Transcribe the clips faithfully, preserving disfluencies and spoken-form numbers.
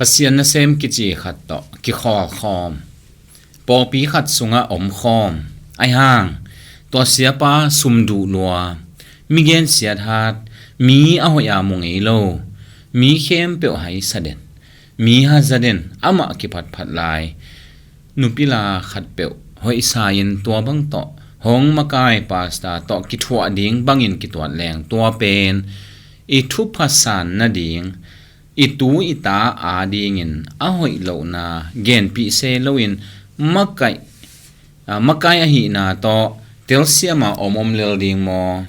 Pasian nasem kici khat tawh kikhawlkhawm, pawlpi khat sungah omkhawm ahi hang, tua siapa sumduh lua, mi gensiat hat, mi a hoih a mu ngei lo, mi khempeuh haisa den, mi haza den, amah kiphatphat lai nupi la khatpeuh hoihsa in tua bang tawh hong makai pasta tawh kithuah ding bangin kituat leng, tua pen i thupha san nading, i tu i ta adingin a hoih lohna genpih se loin makai, a, makai ahihna tawh telsiama om om lel ding maw?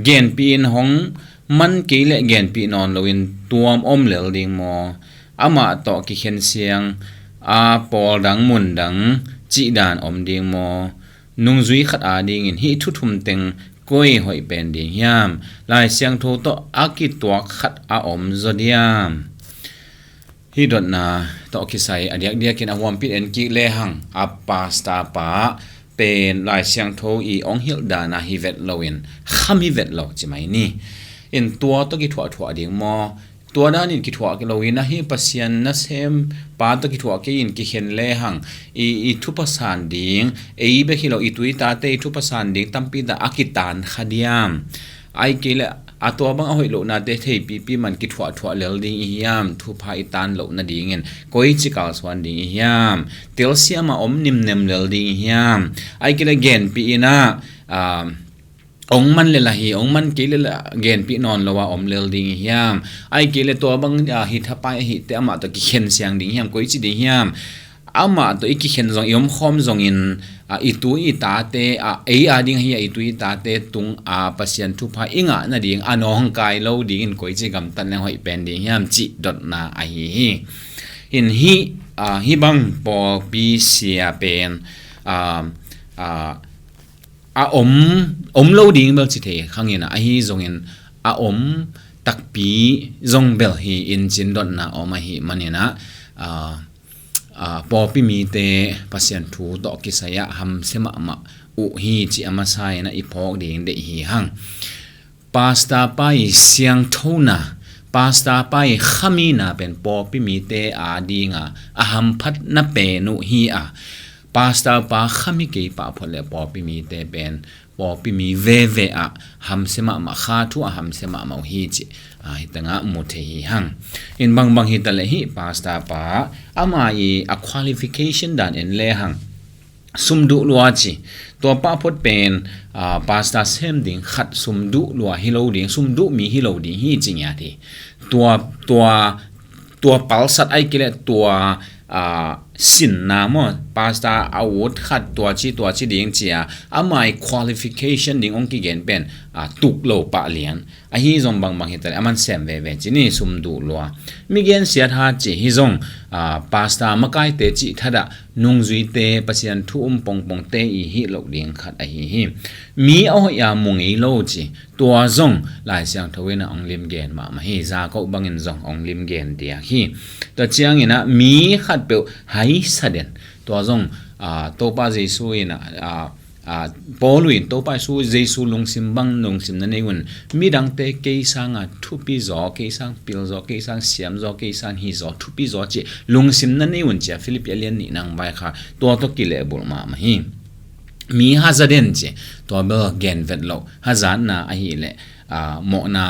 Genpih in hong man kei leh genpih nawn loin tuam om lel ding maw? Amah tawh kikhen siang a, pawl dang mun dang cihdan om ding maw? Nungzui khat adingin hih thu thum teng koi hoih pen ding hiam? Lai Siangtho tawh a kituak khat a om zaw diam? Hih dotna tawh kisai a diakdiakin a huampit en kik lehang, a pasta pa pen Lai Siangtho i ong hilh dana hi vet loin kham hi vet lo ci mai ni. In tua tawh kithuahthuah ding maw? Tua danin kithuah kei loin ahi Pasian nasem pa tawh kithuah kei in kikhen lehang i, i thupha san ding, ei bek hi lo, i tu i tate i thupha san ding tampi ta a kitan kha diam? Ai kei leh a tua bang a hoih lohnate theihpihpih man kithuahthuah lel ding i hiam, thupha i tan loh nadingin koici kalsuan ding i hiam? Telsiama om nimnem lel ding i hiam? Ai kei leh genpih in a, a, ong man le la hi, ong man kei le la genpih nawn lo a om lel ding i hiam? Ai kei leh tua bang, a, hi thapai ahite amah tawh kikhen siang ding hiam, koici ding hiam? Amah tawh i kikhen zong, i omkhawm zongin, a, i tu i tate, a, ei ading ahi a, i tu i tate tung a Pasian thupha i ngah nading a nawngkai lo dingin koici gamtat leng hoih pen ding hiam cih dotna ahi hi. In hih, a, hih bang pawlpi sia pen, a, a, a om, om lo ding bel ci thei khangin a, ahi zongin a om takpi zong bel hi in cin dotna om ahi manin a, a, a, pawlpi mite Pasian thu tawh kisai ah hamsia mahmah uh hi cih a masa in a i phawk ding deih hi hang. Pasta pa i siangthona, pasta pa i khamina pen pawlpi mite adinga a hamphatna pen uh hi a, pasta pa kham hi kei pah phot le pawlpi mite pen pawlpi mi veve ah hamsia mahmah, kha thu a hamsia mahmah uh hi cih, a, hi tengah mu thei hi hang. In bangbang hi ta le hih pasta pa ama i a qualification dan en le hang, sumduh lua ci. Tua pah phot pen, a, pasta sem ding khat sumduh lua hi lo ding, sumduh mi hi lo ding hi ci ngiat hi. Tua, tua, tua palsat ai kei leh tua, a, sinna maw, pasta a ut khat tua ci, tua ci ding ci a, ama i qualification ding ong kigen pen, a, tuk lo pah lian. Ahi zong bangbang hi ta le, a man sem veve ci ni, sumduh lua. Mi gensiat hat ci hi zong, a, pasta makaite cih thadah, nungzuite, Pasian thu um pongpongte i hih loh ding khat ahi hi. Mi a hoih a mu ngei lo ci, tua zong Lai Siangtho in a ong lim gen mahmah hi, Jakob bangin zong ong lim gen diak hi. Tua ciangin a mi khatpeuh haisa den, tua zong, a, Topa Jesu in a, a, a, Paul in Topa Jesu, Jesu lungsim bang lungsim na nei un, midangte kei sanga thupi zaw, kei sang pil zaw, kei sang siam zaw, kei sang hi zaw, thupi zaw ci lungsim na nei un ci a Philippi a lian nih nang vai kha tua tawh kilehbulh mahmah hi. Mi haza den ci, tua bel gen vet loh, hazatna ahih leh, a, mawhna,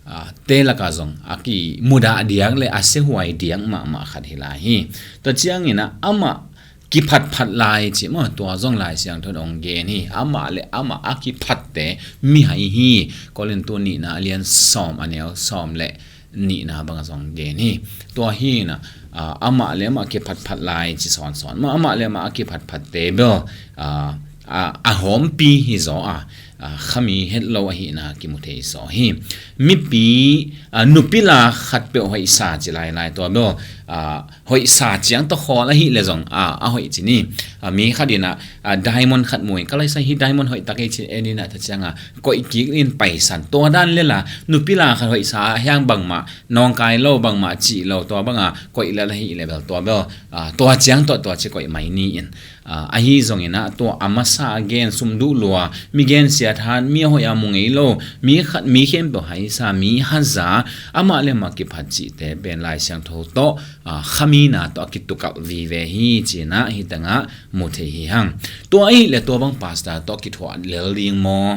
a, te laka zong a kimudah diak le a siahuai diak mahmah khat hi lai hi. Tua ciangin a amah kiphatphat lai ci maw, tua zong Lai Siangtho in ong gen hi. Amah le amah a kiphatte mihai hi. Korintu nihna a lian sawm a neu sawm le nihna banga zong gen hi. Tua hi na, a, amah le amah kiphatphat lai ci sawnsawn maw, amah le amah a kiphatphatte bel, a, a, a hawmpi hi zaw a, a, khami het lo ahihna kimu thei zaw hi. Mipi, a, nupi la khatpeuh hoihsa ci lailai tua bel, a, hoihsa ciang tawh khawl ahih le zong, a, a hoih ci ni. A, mi khat in a, a, diamond khat mu in ka laisa hi diamond hoih tak ei ci en in a, ta cianga koih kik in paisan, tua dan le la nupi la khat hoihsa a hiang bangmah nawngkai lo, bangmah cih lo, tua banga koih lel ahih le bel tua bel, a, tua ciang tawh tua ci koih mai ni in. A, ahi zongin a tua a masa a gen sumduh lua, mi gensiat hat, mi a hoih a mu ngei lo, mi khat, mi khempeuh haisa, mi haza, amah le amah kiphat cihte pen Lai Siangtho tawh, a, khamina tawh a kitukalh vive hi, ci-in ah hih tengah mu thei hi hang. Tua ahih leh tua bang pastor tawh kithuah lel ding maw?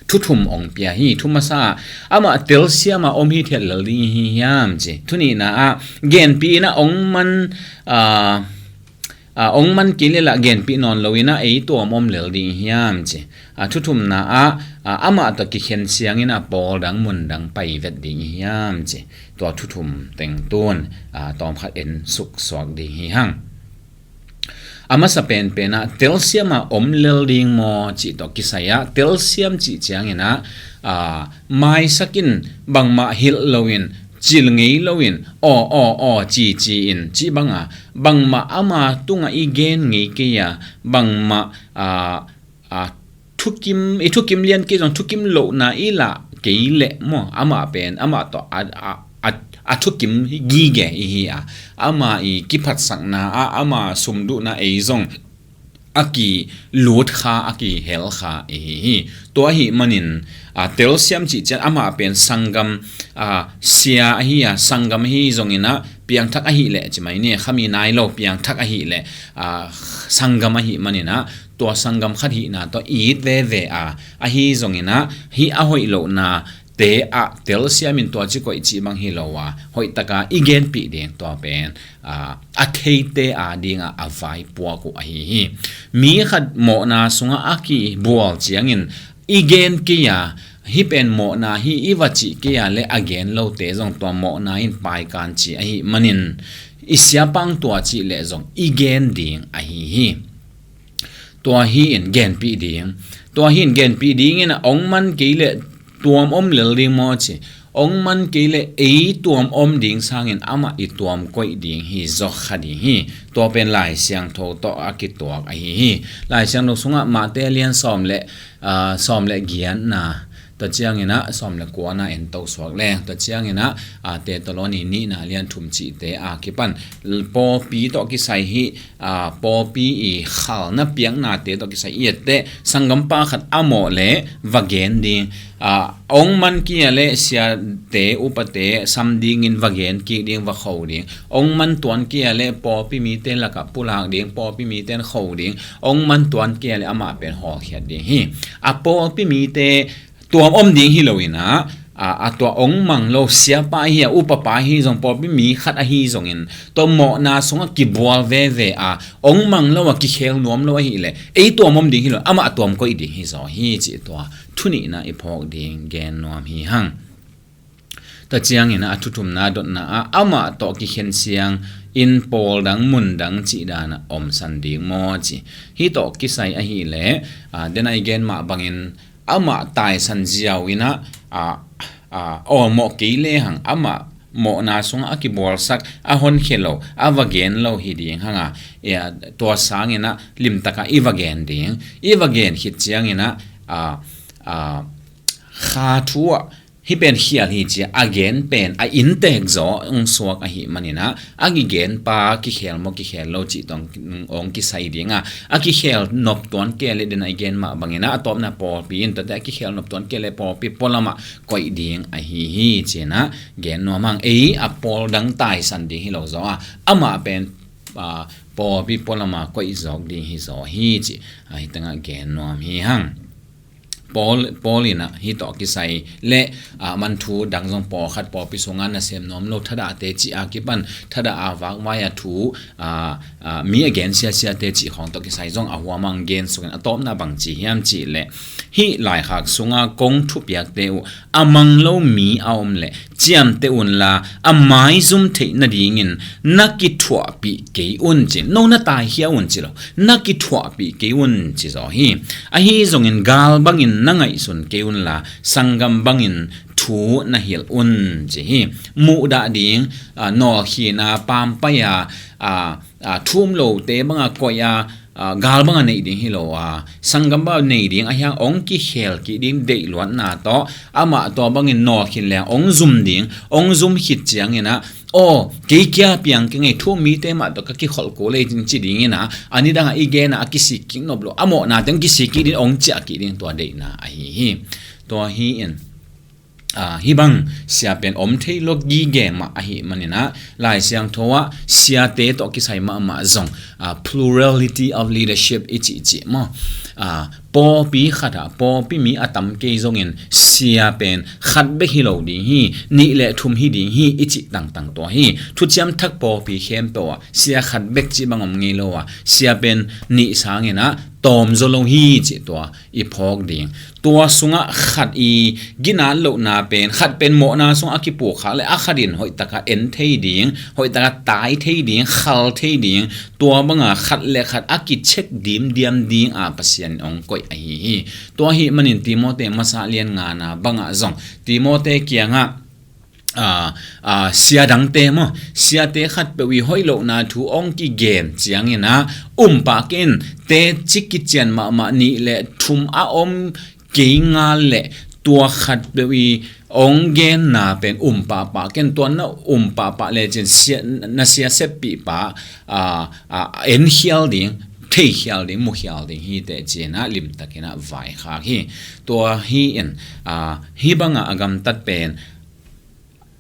Thu thum ong pia hi. Thu masa ah, amah telsiam a om hithiat lel ding hi hiam, ci. Thu nihna ah, genpih in ah ong man, a, a, ong man kei leh lah genpih nawn lo in ah ei tuam om lel ding hiam, ci. A, thu thumna ah, a, amah tawh kikhen siang in ah pawl dang mun dang pai vet ding hiam, ci. Tua thu thum teng tun, a, tawmkhat en suksuak ding hi hang. A masa penpen ah, telsiam a om lel ding maw, cih tawh kisai ah, telsiam cih ciangin ah, a, maisak in, bangmah hilh lo in, cil ngei lo in, aw, aw, aw, ci, ci in, cih bang a, bangmah ama tungah i gen ngei kei a, bangmah, a, a, thukim, i thukim lian kei zong thukim lohna i lah kei leh maw, amah pen, amah tawh a, a, a, a thukim gige i hi a, ama i kiphatsakna ah, ama sumduhna ei zong a kilut kha, a kihel kha i hi hi. Tua ahih manin, a, telsiam cih ciang amah pen sanggam, a, sia ahi a, sanggam ahi zongin ah piangthak ahih leh ci mai ni, khami nai lo piangthak ahih leh, a, sanggam ahih manin ah tua sanggam khat hihna tawh it veve a, ahi zongin ah hih a hoih lohna te ah telsiam in tua ci koih cih bang hi lo a, hoih taka i genpih ding tua pen, a, a theite a dingah a vaipuak uh ahi hi. Mi khat mawhna sungah a kibual ciangin i gen kei a, hih pen mawhna hi i va cih kei a leh a gen lote zong tua mawhna in paikan ci ahih manin i siapa ong tua cih leh zong i gen ding ahi hi. Tua hi in genpih ding. Tua hi in genpih dingin ah ong man kei leh tuam om lel ding maw, ci. Ong man kei leh ei tuam om ding sangin amah i tuam koih ding hi zaw kha ding hi. Tua pen Lai Siangtho tawh a kituak ahi hi. Lai Siangtho sungah Mate lian sawm le, a, sawm le giatna, tua ciangin ah sawm le kuana en to suak leng, tua ciangin ah, a, Thesalonika nihna lian thum cihte a kipan pawlpi tawh kisai hi, a, pawlpi i khalna piaknate tawh kisai i etteh, sanggampa khat a mawh leh va gen ding, a, ong man kei a leh siate upate sam dingin va gen kik ding, va kho ding. Ong man tuan kei a leh pawlpi mite lakah pulak ding, pawlpi mite in kho ding. Ong man tuan kei a leh amah pen hawlkhiat ding hi. A, pawlpi mite tuam om ding hi lo in ah, a, a tua ong mang lo siapa hi a, upapa hi zong, pawlpi mi khat ahi zongin, tua mawhna sungah kibual veve a, ong mang lo a, kikhel nuam lo ahih leh ei tuam om ding hi lo, amah tuam koih ding hi zaw hi, cih tua thu nihna i phawk ding gen nuam hi hang. Tua ciangin ah a thu thumna dotna ah, amah tawh kikhen siang in pawl dang mun dang cih dan ah omsan ding maw, ci. Hih tawh kisai ahih leh, a, den a i gen mah bangin, amah taisan ziau in ah, a, a, awlmawh kei lehang amah mawhna sungah a kibawlsak, a honkhia lo, a va gen lo hi ding hang a, tua sangin ah limtakin i va gen ding. I va gen khit ciangin ah, a, a, kha thu ah hih pen khial hi ci a, a gen pen a inntek zaw ong suak ahih manin ah, a kigenpa kikhel maw kikhel lo cih tawh ong kisai ding a, a kikhel nop tuan kei leh den a i gen mah bangin ah, a tawpna pawlpi in, tuate a kikhel nop tuan kei leh pawlpi pualamah koih ding ahi hi, ci-in ah gen nuam hang. Ei a pawl dang taisan ding hi lo zaw a, amah pen, a, pawlpi pualamah koih zawk ding hi zaw hi, ci a, hih tengah gen nuam hi hang. Paul, Paul in ah hih tawh kisai leh, a, man thu dang zong pawlkhat pawlpi sungah nasem nuam lo thadahte cih a kipan thadah a vakvai a thu, a, a, mi a gen siasiate cih khawng tawh kisai zong a huam hang gen sukin, a tawpna bang ci hiam cih leh, hih laikhak sunga kong thupiakte uh a mang lo mi a om leh ciamteh unla, a maizum theih nadingin na kithuahpih kei un, ci. No na taikhia un ci lo, na kithuahpih kei un, ci zaw hi. Ahi zongin gal bangin na ngaihsun kei unla, sanggam bangin thu na hilh un, ci hi. Muhdah ding, a, nawlkhin a, pampai a, a, a, thu um lote banga koih a, a, gal banga neih ding hi lo a, sanggam banga neih ding ahi hang, ong kikhel kik ding deihluatna tawh, amah tua bangin nawlkhin leng ong zum ding, ong zum khit ciangin ah, aw, kei kia piang kei ing ei, thu um mite mah tawh ka kikholh kul ei, ci dingin ah, a nidang a i gen a, a kisik kik nop lo, a mawhnate ong kisik kik ding, ong ciah kik ding, tua deihna ahi hi. Tua hi in, Aa, hih bang sia pen om thei lo gige mah ahih manin ah, Lai Siangtho ah siate tawh kisai mahmah zong, aa, plurality of leadership i cih cih maw? Aa, pawlpi khat ah pawlpi mi a tam kei zongin sia pen khat bek hi lo ding hi, nih le thum hi ding hi i cih tangtang tua hi. Thuciam Thak pawlpi khempeuh ah sia khat bek cih bang om ngei lo a, sia pen nih sangin ah tawm zaw lo hi cih tua i phawk ding. Tua sungah khat i ginat lohna pen, khat pen mawhna sungah a kipuk khak le a khat in hoih taka en thei ding, hoih taka tai thei ding, khal thei ding, tua banga khat le khat a kicheck dimdiam ding a Pasian in hong koih ahi hi. Tua ahih manin Timote masa lian ngana bangah zong, Timote kiangah, aa, aa, sia dangte maw, siate khatpeuh i hoih lohna thu hong kigen ciangin ah, um pah ken, teci kician mahmah nih le thum a om kei ngal le tua khatpeuh i hong genna pen um pahpah ken, tua na um pahpah lecin sia, na sia seppih pa, aa, aa, en khial ding, thei khial ding, mu khial ding hi teh ci-in ah limtakin ah vaikhak hi. Tua hi in, aa, hih bangah a gamtat pen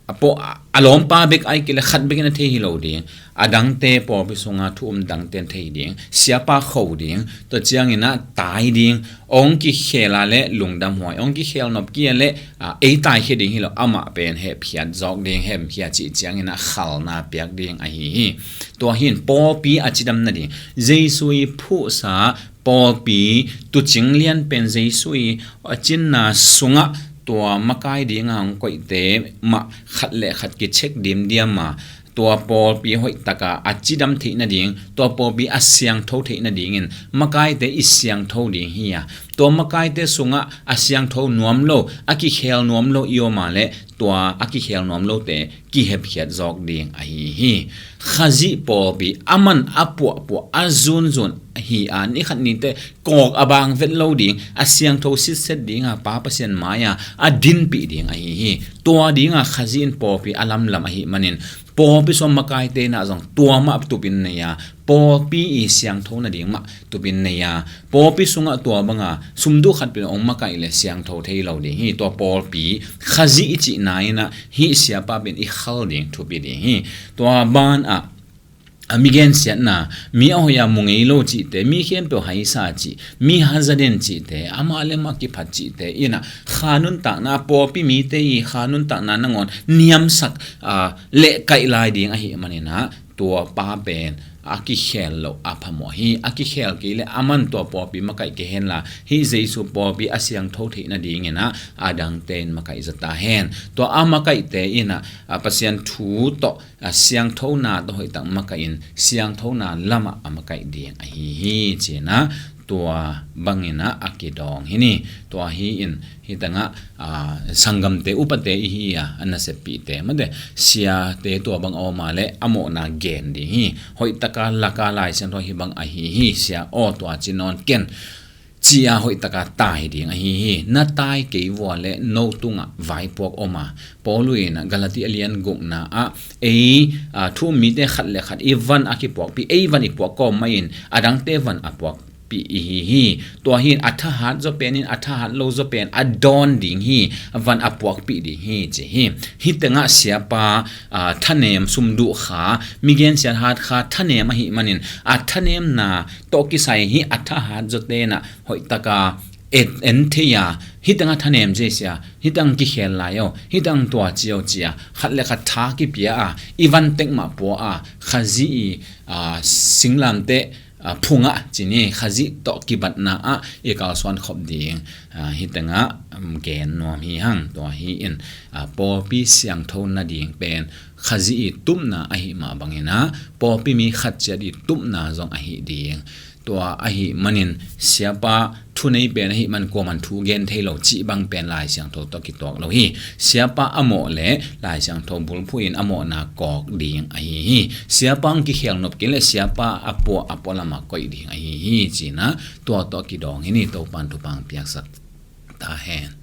a pawh a, a lawmpa bek ahih kei leh khat bekin a thei hi lo ding. A dangte pawlpi sunga thu um dangte in thei ding. Siapa kho ding. Tua ciangin ah tai ding. Hong kikhel a le lungdam huai. Hong kikhel nop kei a le, a, ei taikhia ding hi lo. Amah pen hepkhiat zawk ding. Hepkhiat cih ciangin ah khalna piak ding ahi hi. Tua hi in pawlpi a cidam nading, Jesu i phuhsa pawlpi tuucing lian pen Jesu i a cinna sungah tua makai dinga hong koihte mah khat le khat kicheck dimdiam a, tua pawlpi hoih taka a cidam theih nading, tua pawlpi a siangtho theih nadingin makaite i siangtho ding hi a, tua makaite sungah a siangtho nuam lo, a kikhel nuam lo i om a le tua a kikhel nuam lote kihepkhiat zawk ding ahi hi. Khazih pawlpi a man a puahpuah a zunzun hi a, ni khat ni teh kawk a bang vet lo ding, a siangtho sitset dinga Pa Pasian mai-a a dinpih ding ahi hi. Tua dinga Khazih in pawlpi a lamlam ahih manin pawlpi sung makaite in ah zong tua mah tupin nei a, pawlpi i siangtho nading mah tupin nei a, pawlpi sungah tua banga sumduh khat pen hong makaih le siangtho thei lo ding hi. Tua pawlpi Khazih i cihna in ah hih siapa pen i khal ding thupi ding hi. Tua banah a mi gensiatna, mi a hoih a mu ngei lo cihte, mi khempeuh haisa cih, mi hazaden cihte, amah le amah kiphat cihte in ah kha nuntakna, pawlpi mite i kha nuntakna nangawn niamsak, aa, leh kaih lai ding ahih manin ah tua pa pen a kikhel loh a phamawh hi. A kikhel kei le a man tua pawlpi makaih kei henla, hih Jesu pawlpi a siangtho theih nadingin ah a dangte in makaih zaw ta hen. Tua a makaihte in ah, a, Pasian thu tawh, a, siangthona tawh hoihtak makaih in siangthona lamah a makaih ding ahi hi ci-in ah tua bangin ah a kidawng hi ni. Tua hi in hih tangah, aa, sanggamte upate i hi a, a naseppihte mate, siate tua bang a om a le a mawhna gen ding hi. Hoihtaka laka Lai Siangtho hih bang ahi hi, sia aw tua ci nawn ken, ci-a hoihtaka tai ding ahi hi. Na tai kei vua le no tungah vaipuak om a, Paul in ah Galati a lian gukna ah ei, aa, thu um mite khat le khat i van a kipuakpih, ei van i puak kawm mah in a dangte van a puak pih i hi hi. Tua hi in a thahat zaw pen in a thahat lo zaw pen a dawn ding hi, van a puakpih ding hi ci hi. Hih tengah siapa, aa, thanem sumduh kha, mi gensiat hat kha thanem ahih manin a thanemna tawh kisai hih a thahat zawte in ah hoihtaka et en thei a, hih tengah thanem zia sia, hih teng kikhel lai aw, hih teng tua ci aw ci a, khat le khat tha kipia a, i van tek mah pua a, Khazih i, aa, singlamteh, aa, phungah ci ni, Khazih tawh kibatna ah i kalsuan khop ding, aa, hih tengah, um, gen nuam hi hang. Tua hi in, aa, pawlpi siangtho nading pen Khazih i tupna ahih mah bangin ah pawlpi mi khat ciat i tupna zong ahi ding. Tua ahih manin siapa thunei pen ahih man kuaman thu gen thei lo cih bang pen Lai Siangtho tawh kituak lo hi. Siapa a mawh le Lai Siangtho bulphuh in a mawhna kawk ding ahi hi. Siapa hong kikhel nop kei le siapa a puah a puah lamah koih ding ahi hi ci-in ah tua tawh kidawng hi ni. Topa'n thupha piaksak ta hen.